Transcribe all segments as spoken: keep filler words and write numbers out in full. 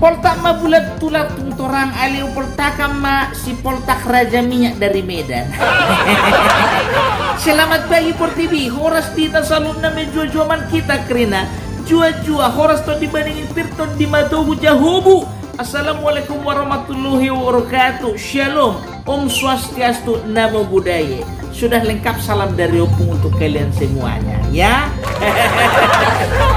Poltak ma bulan tulang tung torang, alai hupoltakan ma si Poltak Raja Minyak dari Medan. Selamat pagi Portibi, horas di hita saluhutna, mejuah-juah ma hita kerina. Juah-juah, horas tondi Baningin Pir, tondi Matogu Jahobu. Assalamualaikum warahmatullahi wabarakatuh. Shalom. Om Swastiastu, Namo Buddhaya. Sudah lengkap salam dari Opung untuk kalian semuanya, ya.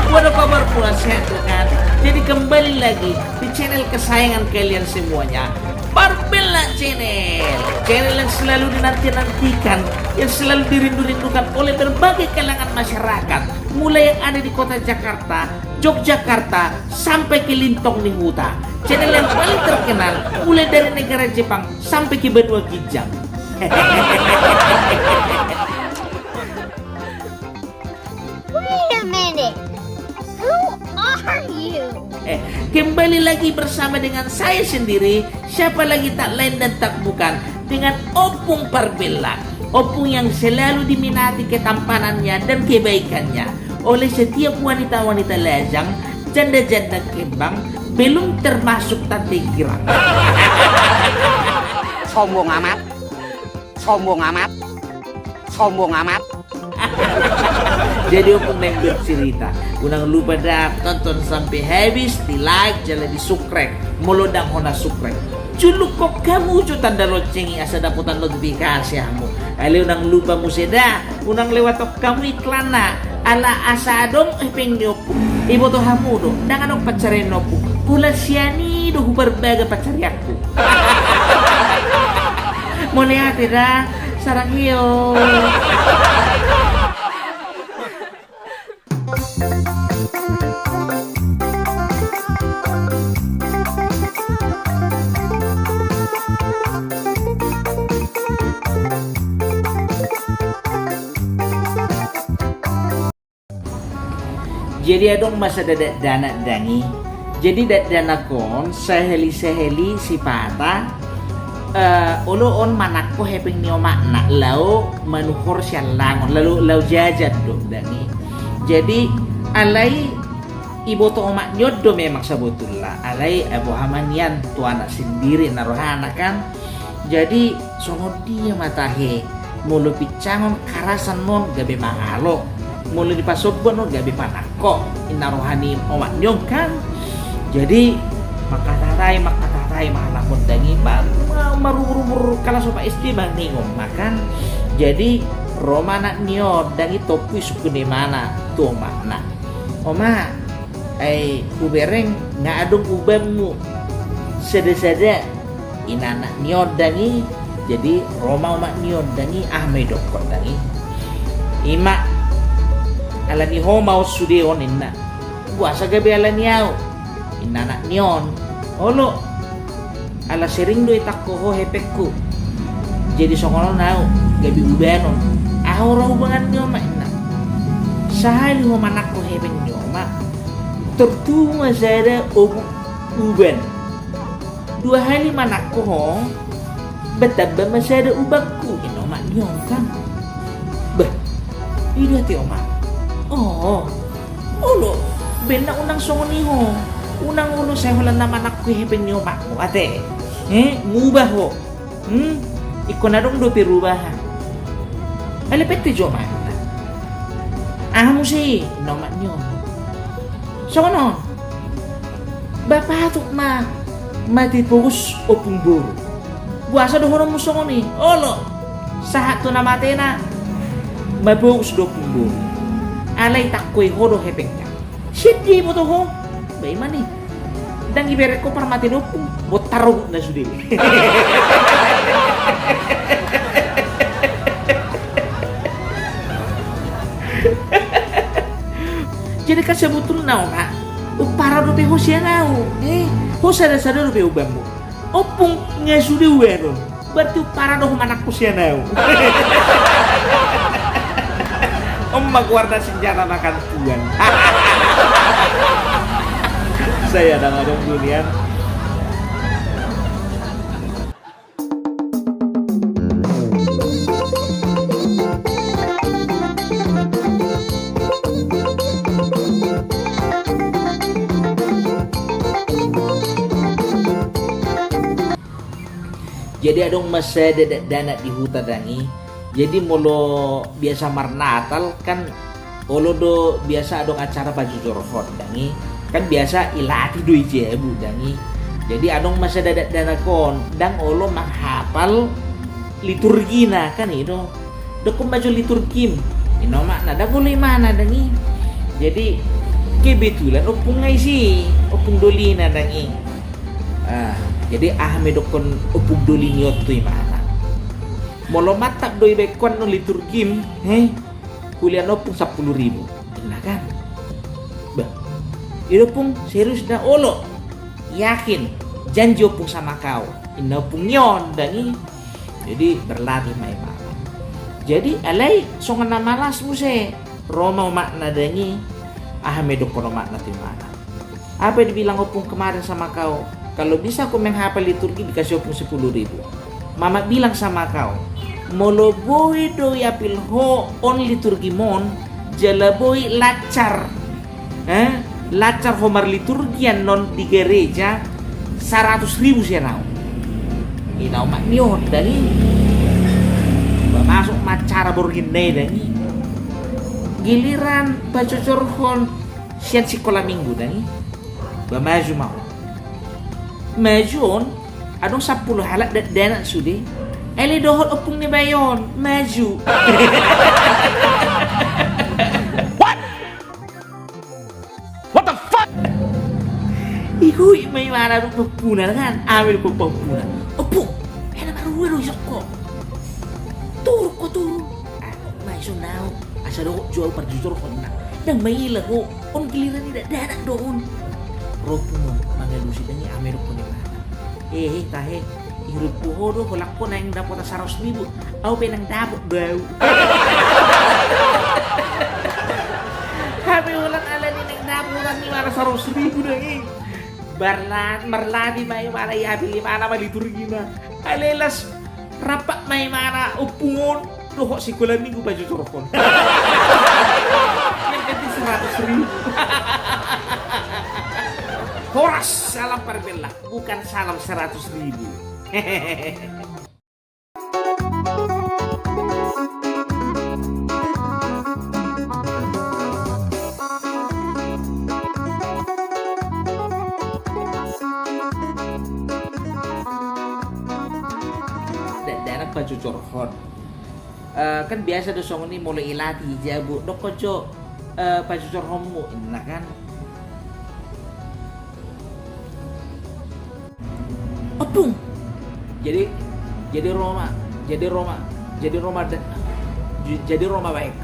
Waduh, kabar pulang sehat, kan? Jadi kembali lagi di channel kesayangan kalian semuanya, Parbella Channel. Channel yang selalu dinanti-nantikan, yang selalu dirindu-rindukan oleh berbagai kalangan masyarakat. Mulai yang ada di kota Jakarta, Yogyakarta, sampai ke lintong ni huta. Channel yang paling terkenal, mulai dari negara Jepang sampai ke benua ginjang. Wait a minute. Who are you? Eh, kembali lagi bersama dengan saya sendiri, siapa lagi, tak lain dan tak bukan, dengan Opung Parbella. Opung yang selalu diminati ketampanannya dan kebaikannya oleh setiap wanita-wanita lajang, janda-janda kembang, belum termasuk tante girang. Sombong amat. Sombong amat. Sombong amat. Jadi, Opung naeng bercerita, unang lupa da tonton sampe habis, di like jala di subscribe molo ndang hona subscribe. Julukkon hamu jo tanda lonceng i asa dapotan notifikasi hamu. Alai unang lupa muse da, unang lewaton hamu iklanna. Ala asa adong hepeng ni Opung, iboto hamu do, ndang adong pansarian ni Opung. Holan sian i do huparbaga pansarianku. Mauliate da, sarang hiyo. Jadi adong ma sada dakdanak dang i. Jadi dakdanak on sahali-sahali sipata, eh, olo on manangko hepeng ni omakna, lao manuhor sian langon, lalu lao jajan do dang i. Jadi alai iboto omak ni on do memang sabotulna, alai boha ma nian tu anak sendiri na rohana kan. Jadi songon dia ma tahe, molo pincangon karasan on gabe mangalo, molo dipasombu on gabe panangko, i na roha ni omak ni on kan. Jadi mangkatahon, mangkatahon ma halak on dang i, ma-, ma-, marumur-umur kalas opat S D ma ningon ma kan. Jadi ro ma anak ni on dang i, tompu isungkun imana tu omakna. Oma, ai hubereng nga adong ubanmu sada-sada, inna anak ni on dang i. Jadi ro ma omak ni on dang i, aha ma idokkon dang i? Ima, ala ni ho ma on sude on inna. Boasa gabe ala ni au? Inna anak ni on. Olo. Ala sering do itangko ho hepengku. Jadi songon on au, gabe ubanon. Aha ro hubungan ni omak inna? Sahali ho manangko hepeng ni omak, tor tubu ma sada obu uban. Dua hali manangko ho, bertambah ma sada ubanku, inna omak ni on kan. Bah, i do ate omak. Oh. Olo, baen na unang songon i ho. Unang olo sai holan na manangko hepeng ni omakmu ate. Eh, mubah ho. Hmm? Ingkon adong do perubahan. Alai pette jo omakna. Aha muse i, inna omak ni on. Songon on. Ba patut ma mate pogos ompung boru. Boasa dohononmu songon i? Olo. Sahat tu na matena, mabogus do ompung boru. Alai tangkoi ho do hepengna. Sian dia iboto ho? Ba ima ni. Ndang ibereng ho parmate ni ompung, bontar ogut na sude. Jadi kan sebetulna, Oma, umpara dope ho sian au. Eh, ho sada-sada dope ubanmu. Ompung nga sude ubanon. Berarti umpara do ho manangko sian au. On ma goarna senjata makan tuan. Saya dang adong dunia. Jadi adong ma sada dakdanak di huta dang i. Jadi molo biasa marnatal kan olo do biasa adong acara pajujorhon dang i. Kan biasa ilatih do i jabu dang i. Jadi adong ma sada dakdanak on dang olo manghapal liturgina kan i do. Dokkon ma jo liturgim. Inna omakna dang olo imana dang i. Jadi kebetulan ompungna isi, ompung dolina dang i. Ah, jadi aha ma dokkon ompung doli ni on tu imana. Molo mantap do ibaen ho annon liturgim, he? Hulean ompung sampulu ribu. Inna kan. Bah. I do ompung serius da olo. Yakin. Janji ompung sama kau. Inna ompung ni on dang i. Jadi berlatih ma imana. Jadi alai songon na malas muse. Ro ma omakna dang i. Aha ma dokkon omakna tu imana. Apa dibilang ompung kemarin sama kau? Kalau bisa kau menghafal liturgi dikasih ompung sepuluh ribu. Mama bilang sama kau, molo boi do iapil ho on liturgimon, jala boi lancar. Eh? Lancar ho marliturgi annon di gereja, saratus ribu sian au. Inna omak ni on dang i. Ba masuk ma acara borngin na i dang i. Giliran pajojorhon sian sikola minggu dang i. Ba maju ma on. Maju on, adong sampulu halak dakdanak sude. Alai dohot ompung ni bayo on, maju. What? What the fuck? Ihuhut ma imana dohot pahompunan kan, aha ma dokkon pahompunan. Ompung, hena marua do isok ho. Turun ho turun. Ah, ma ison au, asa dohot jo au parjujorhon na. Dang maila ho, on giliran ni dakdanak do on. Ro ompung on, mangalusi dang i aha ma dokkon imana. Eh, eh, tahe, irumpu ho do, holan ho naeng dapotan saratus ribu. Au pe naeng dapot do au. Hape holan alani naeng dapot holan ni imana saratus ribu dang i. Marla-, marlatih ma imana iapil imana ma liturgina. Alai las rampak ma imana ompung on dohot sikola minggu pajojorhon. Yang penting seratus ribu. Horas, salam parpella, bukan salam seratus ribu. Dakdanak pajojorhon. Eh, kan biasa do songon i molo ilatih i jabu, dokkon jo, eh, pajojorhonmu, inna kan. Ompung. Jadi, jadi ro ma, jadi ro ma, jadi ro ma da-, j-, jadi ro ma baen ka.